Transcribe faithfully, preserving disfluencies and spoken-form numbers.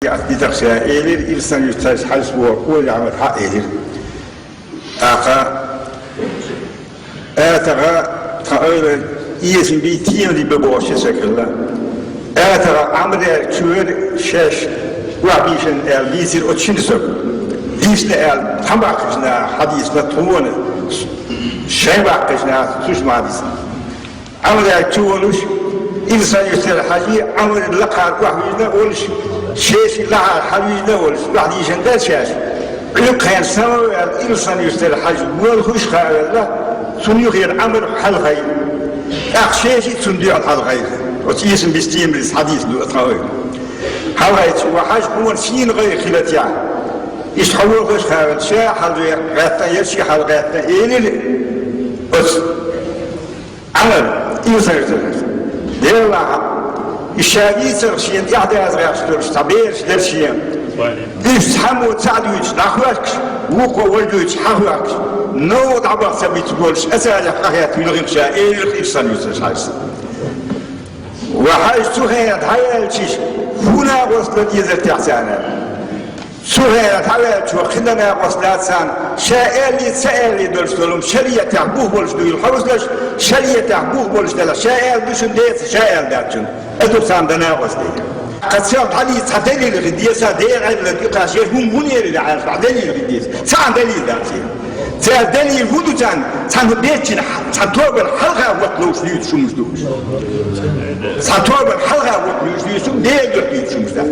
Яц дитахша, элир ирсан юсташ хьалс вор, кур ямат ха элир. Аха, атага, тха ойла, иесин би тиен ли бе бош шакилла. Атага амрер чуер шеш, ва бишен эл бисир очин сок. Дисне эл, тамбакшна, хадисна, туон, шен бакшна, сушмадисна. Амряг чу волуш, ирсан юстер хьажи, амр лакхар вахвижна волуш, шеши лахар хьалвижна волуш, вахдишан дер шеш. Уьлкхен самавел, ирсан юстер хьаж, вол хуш хавелла, цун юхер амр хьалхай. Ах шеши цун дуьхьал хьалхай. Оц иесин бистимрис хадис ду атхавай. Хьалхай цу ва хьаж хумар син гай хилатя. Иш хьавол хуш хавел, ша хьалве, гатта, яши хьал гатта, элили. Оц Амр, ирсан юстер. Делахь, и ша вийцарх шен тӀаьхьадаза гӀерташ долуш цхьа бераш дара шен. Уьш цхьаммо ца а дуьйцуш, дӀахоьркаш, вукхо вара дуьйцуш, хьахоьркаш. Новкъа дӀабаха ца бицболуш, аса алех къахетта вилгӀина ша, элира ирсан юсташ хьаьжса. Ва хьаьжа цу хенахь дӀаяьлчаш, хӀун накъост дан дезар техьа царна? Цу хенахь дӀаваьллачо кхин дан накъост дац царна, ша аьллий, ца аьллий долуш долу шариатехь бух болуш дуйла хьовсалаш, шариатехь бух болуш делахь, ша аьлла ду шуна, деца, ша аьлла дац шуна. Аса ду царна дан накъост дийла. Кхин царна дӀадийца цхьа далил хи деца, дера аьлла, и кхаш, я хӀума хӀун элира аьлла, цхьа далил хи деца. Цхьа далил дац. Цара далил хӀун ду царна, цхьана беччина, цхьа тобар хьалха ваккха ловш дуьйцу шумаш ду. Цхьа тобар хьалха ваккха ловш дуьйцу, дера дуьйцу шумаш дац.